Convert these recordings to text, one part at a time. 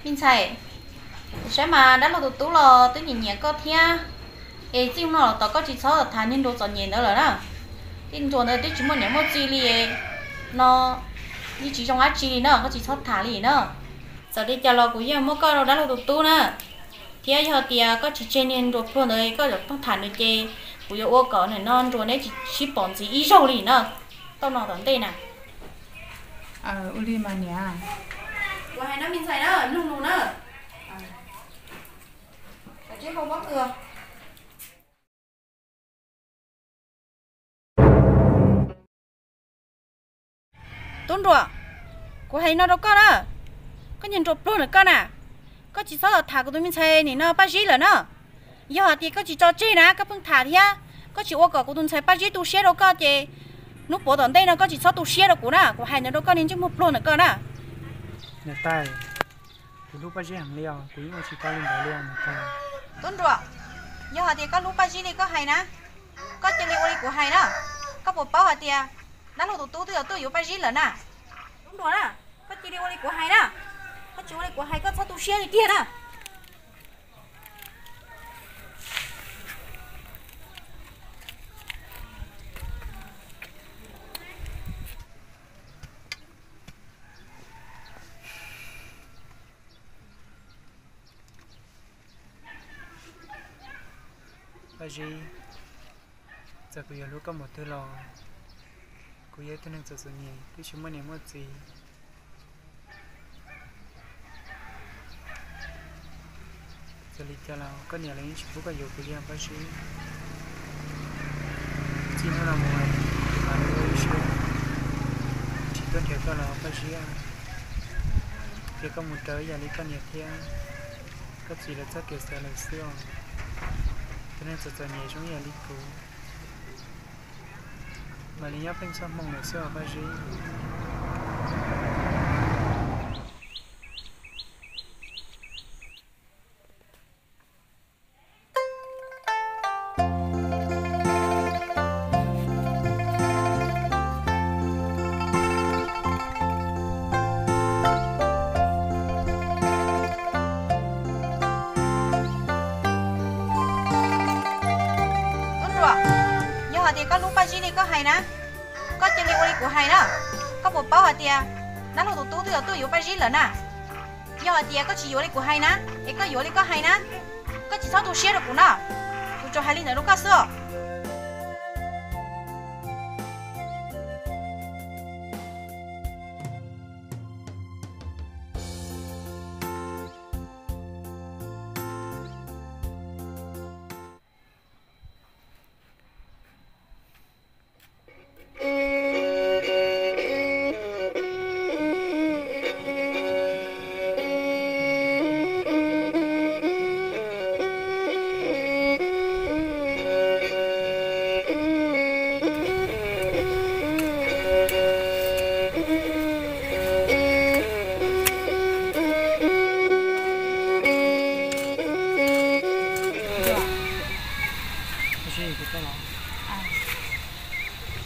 Me ntxhais, saib mas dab laug tus tub los twb nyiam nyiam koj thiab, es txij no los tom koj tsis txhob tham niag nruas txom nyem ntawd lawm na. Tej nruas ntawd twb tsis muaj niam muaj txiv li no, yeej tsis zoo dab tsi li na, koj tsis txhob tham li na. Txawm li cas los kuv yeej muab koj rau dab laug tus tub na, thiab yog tias koj tsis tseg niag nruas pluag ntawd koj yuav pheej tham nws ces kuv yuav ua kom nim no nruas neb tsis sib pom ntxiv ib zaug li na, tau no tom ntej na. Ua li mas niam. Kuv hais no me ntxhais na, mloog lus na. Tub nruas, kuv hais no rau koj na, koj niag nruas pluag na koj na, koj tsis txhob tham kuv tus me ntxhais nim no Paj Zib lawm na. Yog hais tias koj tsis tso tseg na koj pheej tham thiab koj tsis ua kom kuv tus ntxhais Paj Zib tu siab rau koj ces hnub puav tom ntej no koj tsis txhob tu siab rau kuv na, kuv hais ntawd rau koj niag ntsej muag pluag na koj na. Niam tais, kuv hlub Paj Zib heev li os, kuv yeej ua tsis tau li ntawd li os niam tais. Tub nruas, yog hais tias koj hlub Paj Zib li koj hais na, koj cia li ua li kuv hais na. Koj puas paub hais tias dab laug tus tub twb yuav tuaj yuav Paj Zib lawm na. Tub nruas na, koj cia li ua li kuv hais na, koj tsis ua li kuv hais koj txhob tu siab li tiag na. Paj Zib, txawm kuv yuav hlub koj mus twg los kuv yog ib tug neeg txom txom nyem twb tsis muaj niam muaj txiv. Txawm li cas los koj niam los yeej tsis pub koj yuav kuv li os Paj Zib. Txij hnub no mus kuv mam li ua ib siab tsis tuaj nrhiav koj los Paj Zib, ces koj mus raws ib yam li koj niam thiab koj txiv lawv txoj kev xav lawm xwb os. Tus neeg txom txom nyem zoo ib yam li kuv mam li nyob pheej txoj hmoo lawm xwb os Paj Zib. Tub nruas, yog hais tias koj hlub Paj Zib li koj hais na, koj cia li ua li kuv hais na. Koj puas paub hais tias dab laug tus tub twb yuav tuaj yuav Paj Zib lawm na? Yog hais tias koj tsis yuav li kuv hais na, es koj yuav li koj hais na, koj tsis txhob tu siab rau kuv na. Kuv tsuas hais li ntawd rau koj xwb os.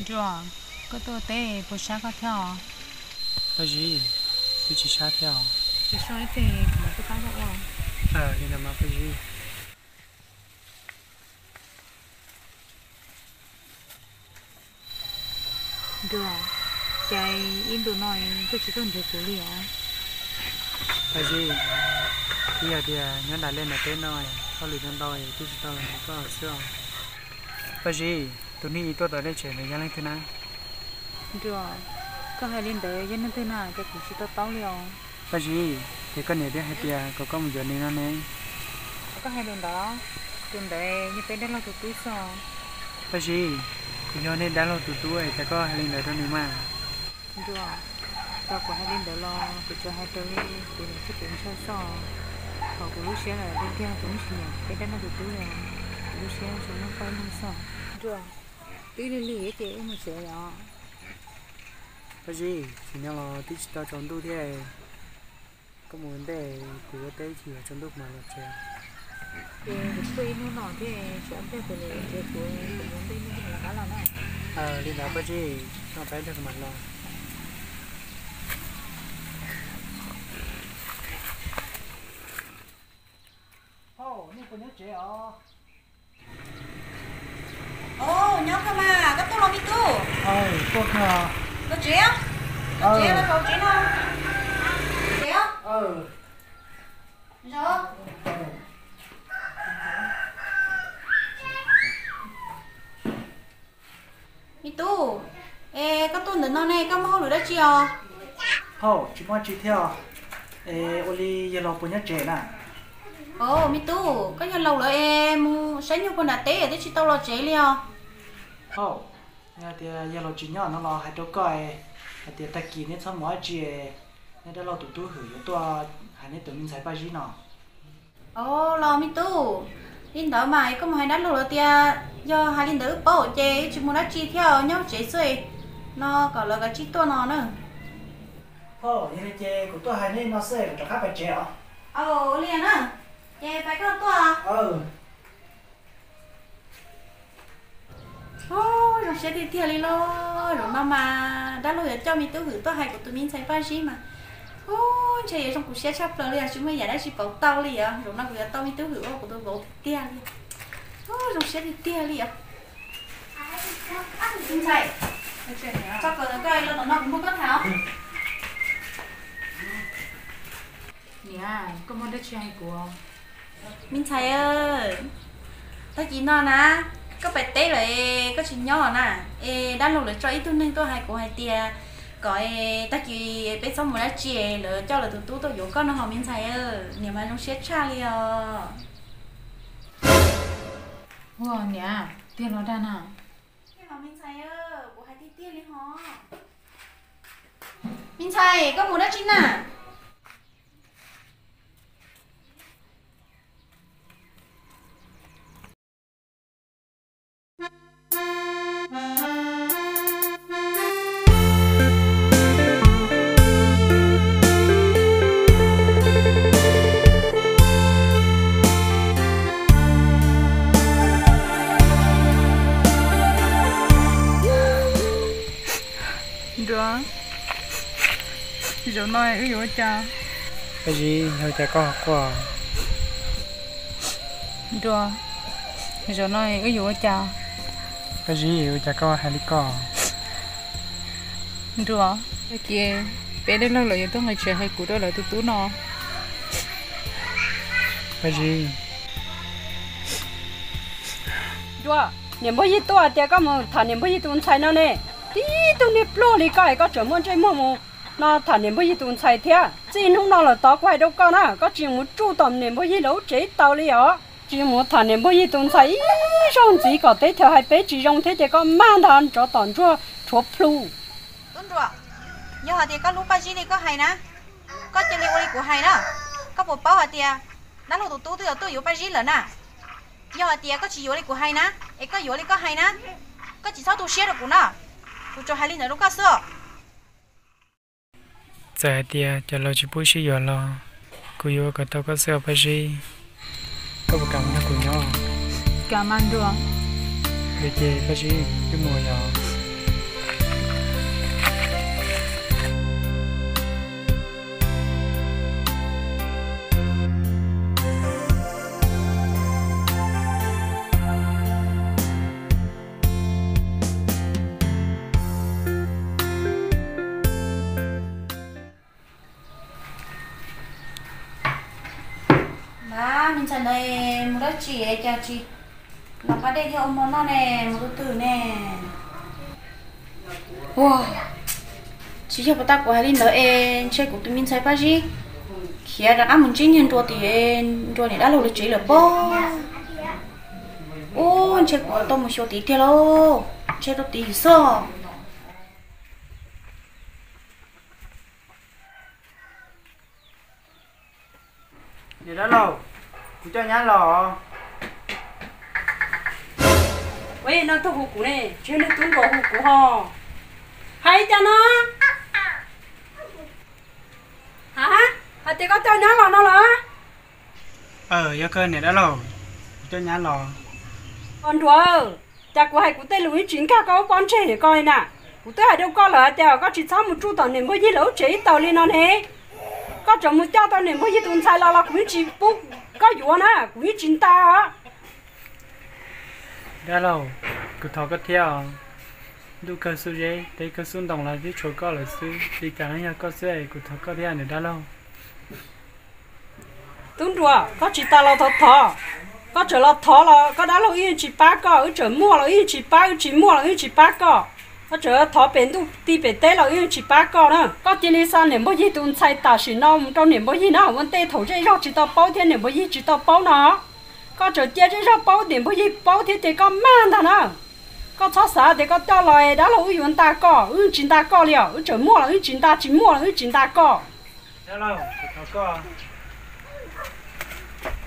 Nruas, koj tuaj teb puas sab koj thiab os? Paj Zib, twb tsis sab thiab os. Tsis sab ib teg kuv mam tuaj pab koj ua. Li ntawd mas Paj Zib. Nruas, cas ib ntu no koj tsis tuaj nrhiav kuv li os? Paj Zib, twb yog tias nyob nram lej nram teb no, hauj lwm ntau ntau twb tsis tau nrhiav koj xwb os. Paj Zib, tus neeg tuaj tom nej tsev ntawd yog leej twg na? Nruas, Koj hais li ntawd yog leej twg na, cas kuv tsis to taub li os. Paj Zib, ces koj niam twb hais tias kom koj mus yuav nws no ne. Koj hais li ntawd, tus ntawd yog peb dab laug tus tub xwb. Paj Zib, kuv yog nej dab laug tus tub es cas koj hais li ntawd rau nws mas? Nruas, tau kuv hais li ntawd los kuv tsuas hais raws li kuv niam thiab kuv ntxhais xwb. Thaum kuv lub siab lawm tiag tiag kuv yeej tsis nyiam peb dab laug tus tub li, kuv lub siab tsuas muaj koj ib leeg xwb. Nruas, twb lig lig ces wb mus tsev os. Paj Zib, tsis nyob los twb tsis tau tsaus ntuj thiab. Koj mus ntej, kuv ua teb ib chim tsaus ntuj kuv mam los tsev. Ces kuv tuaj ib hnub no thiab, tsam pliag kuv niam tsev kuv, kuv mus ntej nej mam rov qab los na. Li ntawd Paj Zib, noj tau ib pliag kuv mam los. Hauj, nej puas nyob tsev os? Os, nyob kawg mas, koj tuaj los me tub? Tuaj kawg. Los tsev, los tsev, los zaum tsev no. Tsev. Zaum. Me tub, es koj tuaj ntawm no ne, koj muaj hauj lwm dab tsi os? Hauj, tsis muaj tsi thiab os. Es ua li yawg laus puas nyob tsev na? Os, me tub, koj yawg laus lawm es mus saib nyuag puag nram teb twb tsis tau los tsev li os. Hauj, yog tias yawg laus tsis nyob no los hais rau koj, hais tias tag kis neb txhob mus dab tsi, neb dab laug tus tub Hwm yuav tuaj hais neb tus me ntxhais Paj Zib no. Os, los me tub, li ntawd mas koj mus hais dab laug lawv tias yog hais li ntawd wb paub ces wb tsis mus dab tsi thiab, nyob tsev xwb no, kom lawv kav tsij tuaj no na. Hauj, yog li ces kuv tuaj hais nej no xwb, kuv rov qab pais tsev os. Ua li na, ces pais koj tuaj. Zoo siab tiag tiag li los, zaum no mas dab laug yuav coj me tub Hwm tuaj hais kuv tus me ntxhais Paj Zib mas, ub, ntshe yuav zoo kuv siab tshaj plaws li os, tsis muaj yam dab tsi pauv tau li os. Zaum no kuv yuav tau me tub Hwm ua kuv tus vauv tiag tiag li. Ub, zoo siab tiag tiag li os. Me ntxhais, tso kom koj los tom no kuv muab koj tham. Niam, koj muaj dab tsi hais kuv? Me ntxhais, tag kis no na, koj pais teb lawm es koj tsis nyob na, es dab laug lawv tso ib tug neeg tuaj hais kuv hais tias kom tag kis peb txhob mus dab tsi, lawv coj lawv tus tub tuaj yuav koj no hos me ntxhais. Niam mas zoo siab tshaj li os. Ua niam, tiag los dag na? Tiag los me ntxhais, kuv hais tiag tiag li hos. Me ntxhais, koj mus dab tsi na? Nruas, zaum no wb yuav ua cas? Paj Zib, yog cas koj ho quaj? Nruas, zaum no wb yuav ua cas? Paj Zib, ua cas koj hais li ko? Nruas, tag kis peb dab laug lawv yuav tuaj nqis tsev hais kuv rau lawv tus tub no. Paj Zib. Nruas, niam Npawg Yig tuaj hais tias koj mus tham niam Npawg Yig tus ntxhais no ne. Tib tug niag pluag li koj es koj tseem muaj ntsej muag mus no tham niam Npawg Yig tus ntxhais thiab. Txij hnub no lawm tod kuv hais rau koj na, koj tsis mus tsuj tom niam Npawg Yig lawv lub tsev ib tau li os. Tsis mus tham niam Npawg Yig tus ntxhais ib zaug ntxiv kom teb chaws hais peb tsis zoo thiab ces koj mag ntag nrov tom ntsuag rhuav plhu. Tub Nruas, yog hais tias koj hlub Paj Zib li koj hais na, koj cia li ua li kuv hais na. Koj puas paub hais tias dab laug tus tub twb yuav tuaj yuav Paj Zib lawm na? Yog hais tias koj tsis yuav li kuv hais na, es koj yuav li koj hais na, koj tsis txhob tu siab rau kuv na. Kuv tsuas hais li ntawd rau koj xwb. Txawm hais tias cov laus tsis pub sib yuav los kuv yuav ua kom tau koj xwb os Paj Zib. Koj puas kam mus nrog kuv nyob? Kam mas Nruas. Yog ces Paj Zib, wb mus yom. Nab, me ntxhais ntawd mus dab tsi es cas tsis los pab dej thiab ua mov noj ne, mus tus twg ne? Ua, Tsis yog puas tas kuv hais li ntawd es ntshe kuv tus me ntxhais Paj Zib khiav rov qab mus ntsib niag Nruas tim Nruas niam dab laug lawv tsev lawm pob. Ub, ntshe kuv tau mus xyuas tid tiag lauj, ntshe rau tid xwb. Niam dab laug, kuv coj nyab los. Ua no tuaj hu kuv ne, tsis yog nws tub Nruas hu kuv ho. Hais cas no? Ha, hais tias koj coj nyab los no los? Yog kawg niam dab laug, kuv coj nyab los. Os Nruas, cas kuv hais kuv tej lus yeej tsis nkag koj lub pob ntseg ko li na. Kuv twb hais rau koj lawm hais tias koj tsis txhob mus tsuj tom niam Npuag Yig lawv lub tsev ib taws li no ne. Koj tseem mus coj tau niam Npuag Yig tus ntxhais los los kuv yeej tsis pub koj yuav na, kuv yeej tsis nta os. Dab laug, kuv thov koj thiab os. Ntuj kawg xub zeb, teb kawg xub ntoo los twb tshuav koj lawm xwb, li cas los yog koj xwb es kuv thov koj thiab niam dab laug. Tub Nruas, koj tsis tas los thov thov, koj tseem los thov los koj dab laug wb yeej tsis pab koj, wb tseem muaj los wb yeej tsis pab, wb tsis muaj los wb yeej tsis pab koj. Koj tseem thov pem ntuj ti pem teb los wb yeej tsis pab koj na. Koj cia li xa niam Npuag Yig tus ntxhais tam sim no mus rau niam Npuag Yig na, ua ntej thaum zej zog tsis tau paub thiab niam Npuag Yig tsis tau paub no. Koj tseem cia zej zog paub niam Npuag Yig paub thiab ces koj mag ntag na. Koj txhob xav tias koj coj los dab laug wb yuav nta koj, wb tsis nta koj li os, wb tseem muaj los wb tsis nta, tsis muaj los wb tsis nta koj.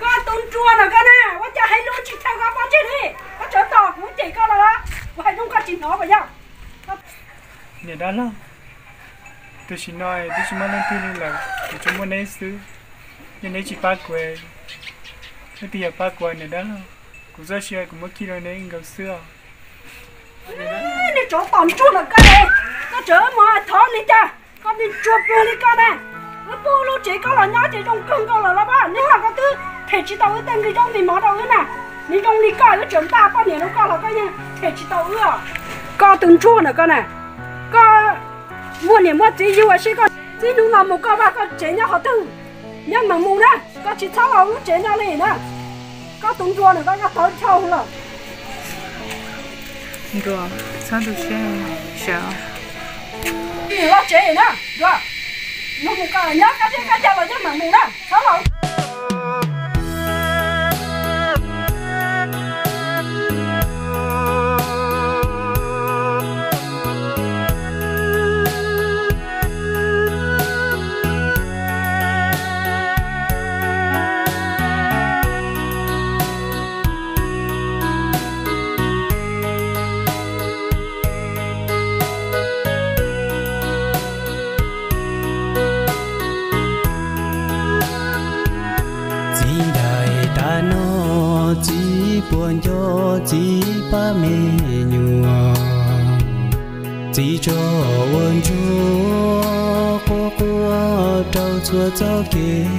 Koj tus Nruas no koj na, ua cas hais lus tsis chaw koj pob ntseg li, koj tseem tos kuv cem koj los, kuv hais zoo koj tsis hnov puas yog? Niam dab laug, tam sim no twb tsis muaj leej twg li lawm, kuv tsuas muaj neb xwb. Yog neb tsis pab kuv, leej twg yuav pab kuv niam dab laug? Kuv txoj sia kuv muab khi rau neb nkaus xwb os. Niag tsov tom ntsuag no koj, koj tseem mus thov li cas? Koj niag ntsuag pluag li koj na, wb pub lub tsev koj los nyob ces zoo kawg nkaus lawm los mas, niag no koj twb them tsis tau wb tej nqi zaub nqi mov rau wb na. Niag zoo li koj, wb tseem nta poj niam rau koj los koj yeej them tsis tau wb os. Koj tus ntsuag na koj na, koj muaj niam muaj txiv yug ua si, koj txij hnub no mus koj vaj koj tsev nyob qhov twg nyob mas mus na, koj tsis txhob los lub tsev no li na. Koj tus Nruas na koj, koj thov dhau lawm. Nruas, txhob tu siab, sawv. Mus los tsev na Nruas, mus mus koj nyob kab teb kab chaw los nyob mas mus na, txhob los. Txiv ncaim tas no, txiv puas nco txiv pab me nyuam. Txiv tso ua ntsuag quaj quaj rau txhua txoj kev.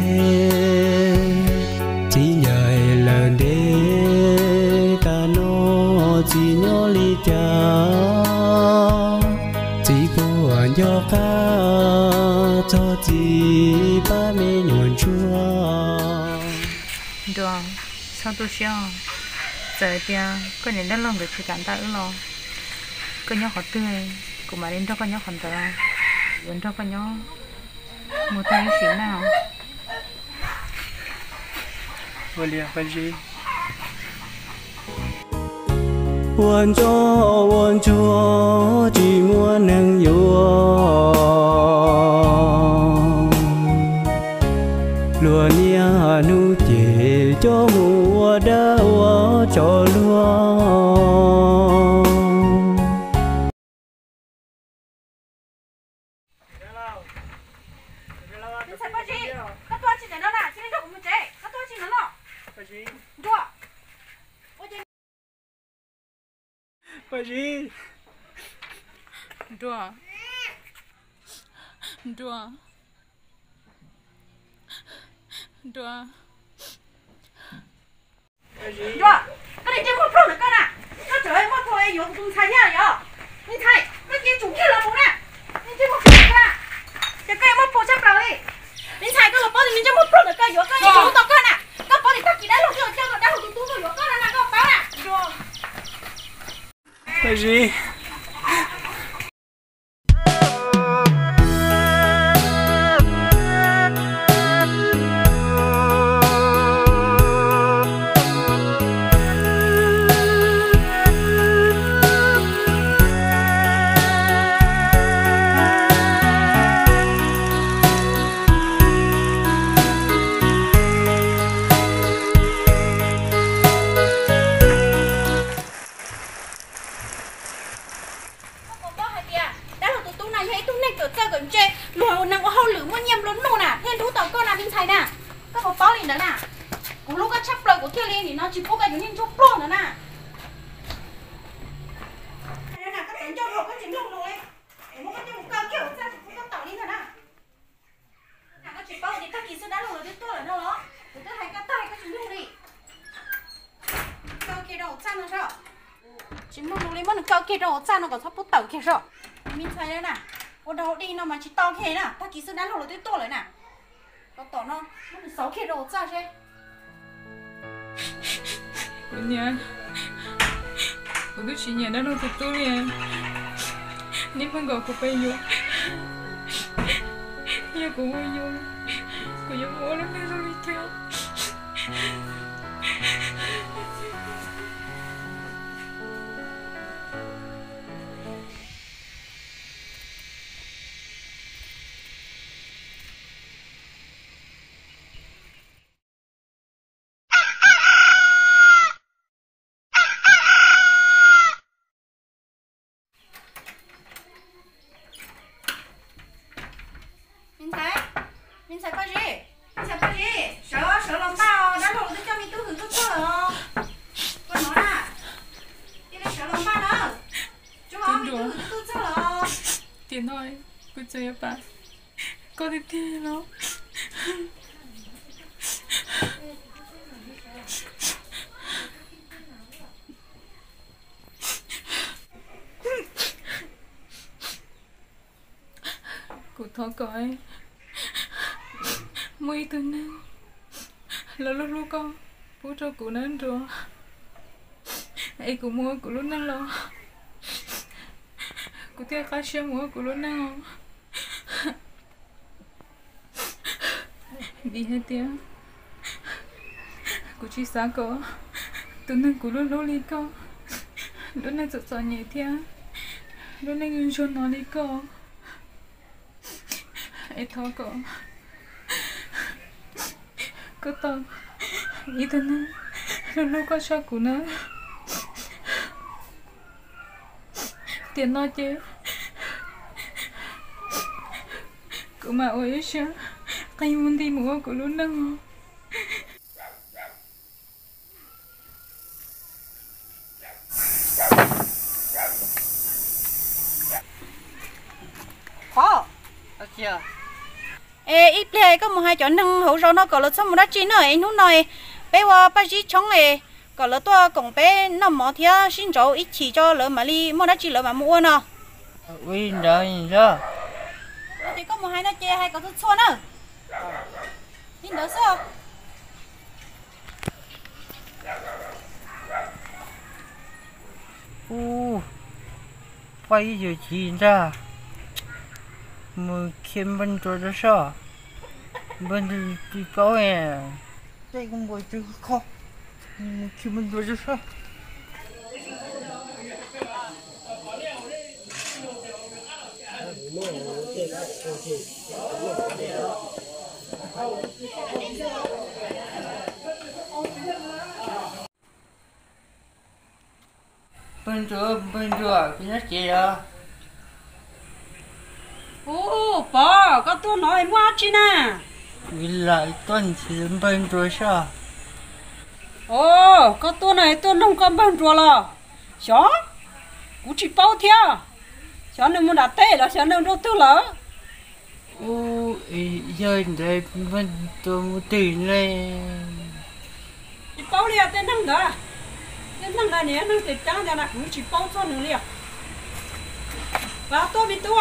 Txiv ncaim lawm ntev tas no, txiv nyob li cas? Txiv puas nco qab txog txiv pab me nyuam ntsuag? Nruas, txhob tu siab os. Txawm tias koj niam dab laug nkawd tsis kam nta wb los, koj nyob qhov twg, kuv mam li nrog koj nyob qhov ntawd, yuav nrog koj nyob mus tag ib sim neej. Ua li Paj Zib. Ua ntsob ua ntsuag tsis muaj neeg yuav, luag niaj hnub ces coj mus ua dab ua tsov luag. Ntxhais Paj Zib, koj tuaj tsis ntawm no na, cia li nrog kuv mus tsev, koj tuaj tsis ntawm no. Nruas. Paj Zib. Nruas. Nruas. Nruas. Nruas, koj niag ntsej muag pluag ntawm koj na, koj tseem muaj plhu yuav kuv tus ntxhais thiab yom? Me ntxhais, koj cia tsum kiag los mus na, niag ntsej muag pluag ntawm koj, ces koj yuav muaj plhu tshaj plaws li. Me ntxhais, koj los paub tias niag ntsej muag pluag ntawm koj yuav koj yeej tsis hu tau koj na, koj paub tias tag kis dab laug twb coj dab laug tus tub tuaj yuav koj na, koj paub na. Paj Zib. Ib tug neeg kawm txawj kawm ntse, luag neeg ua hauj lwm muaj nyiaj nplua nuj na thiaj hlub tau koj na me ntxhais na. Koj puas paub li ntawd na? Kuv hlub koj tshaj plaws, kuv thiaj li nim no tsis pub koj yuav niag ntsuag pluag ntawd na. Koj tawv ncauj dhau koj tsis mloog lus li. Kuv muab koj coj mus kaw kiag hauv txaj tsis pub koj tawm li ntag na. Koj tsis paub tias tag kis xwb dab laug lawv twb tuaj lawm no los? Kuv twb hais koj tag koj tsis mloog li. Kaw kiag rau hauv txaj no soj. Tsis mloog lus li, muab nws kaw kiag rau hauv txaj no kom txhob pub tawm kiag soj. Me ntxhais na, ua dog dig no mas tsis tau kiag na, tag kis xwb dab laug lawv twb tuaj lawm na. Tom no, muab nws xauv kiag rau hauv txaj seb. Kuv nyiam, kuv twb tsis nyiam dab laug tus tub li. Neb pheej kom kuv pab yuav, yog kuv ua yuav, kuv yuav mus ua lub neej zoo li cas? Me ntxhais, me ntxhais Paj Zib, me ntxhais Paj Zib, sawv, sawv los npaj os, dab laug twb coj me tub hwm tuaj txog lawm os. Koj hnov na, cia li sawv los npaj na. Tub hwm tuaj txog lawm os. Tiam no kuv tseem yuav pab koj tiag tiag los? Kuv thov kom muaj ib tug neeg los hlub hlub koj pub rau kuv nawb Nruas, es kuv mus ua kuv lub neej los, kuv thiaj qab siab mus ua kuv lub neej os. Vim hais tias kuv tsis xav kom tus neeg kuv hlub hlub li koj, lub neej txom txom nyem thiab lub neej ntsuag no li koj. Es thov kom koj tau ib tug neeg hlub hlub koj tshaj kuv na. Tiam no ces kuv mam ua ib siab qi mus nti mus ua kuv lub neej. Pov, es ib pliag koj mus hais cov neeg hauv zos no kom lawv txhob mus dab tsi na, es hnub no peb ua Paj Zib tshoob es kom lawv tuaj koom peb noj mov thiab sib ntsauv ib chim tso lawv mam li muaj dab tsi lawv mam mus ua no. Ua li ntawd os. Ces koj mus hais no ces hais kom txhua txhua na. Li ntawd xwb. Ub, poj ib yawg chiv ntag, mus khi npawg Nruas rau soj, npawg Nruas tsis paub, tej kuv npawg tsis kho, mus khi npawg Nruas rau soj. Npawg Nruas, npawg Nruas, koj nyob tsev los? Ub, Pov, koj tuaj no muaj dab tsi na? Vim lam tuaj ntsib npawg Nruas soj. Os, koj tuaj no tuaj nug koj npawg Nruas los? Xyov, kuv tsis paub thiab. Xyov nws mus nram teb los xyov nws nrug twg lawm. Ub, yog ntawd npawg Nruas mus twg ne? Tsis paub li os, tej neeg ntawd, tej neeg ntawd nim neeg tseem ceeb ntag na, kuv tsis paub txog nws li os. Los tuaj me tub.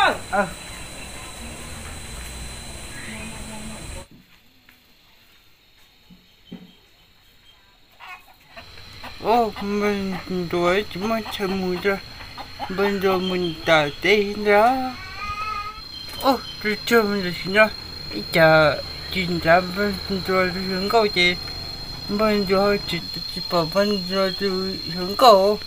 Ub, npawg Nruas tsis muaj chaw mus, npawg Nruas mus nram teb ntag. Ub, tsuag tsuag mus tam sim no, ib tsam tsis nrad npawg Nruas tus hluas nkauj ces npawg Nruas tsis pom npawg Nruas tus hluas nkauj.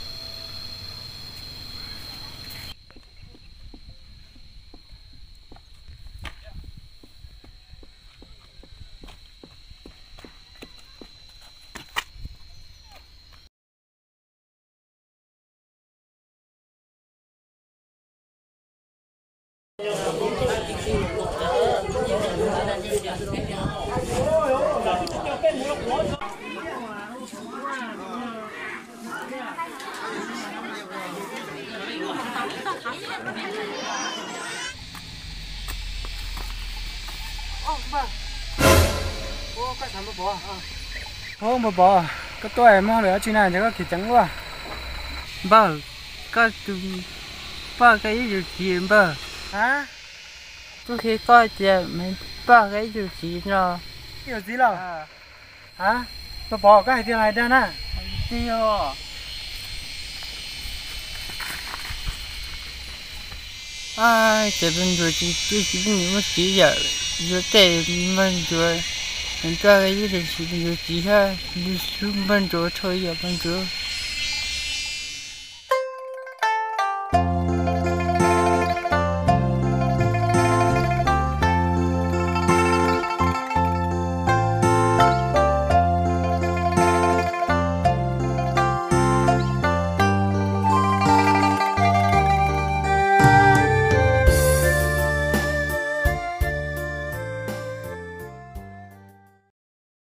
Ub, Npawg Pov, koj tuaj muaj hauj lwm dab tsi na es koj khiav ceev luaj? Npawg, koj tus poj koj ib tug txiv npawg. Kuv qhia koj tias poj koj ib tug txiv no. Ib tug txiv los? A, Npawg Pov, koj hais tiag los hais dag na? Tiag. Ces Npawg Ntsuag tsis tu txiv, nws muaj txiv yawm, yuav tej Npawg Ntsuag, nws tuaj ib tug txiv, Npawg Ntsuag txiv thiab, Npawg Ntsuag rho yam Npawg Ntsuag.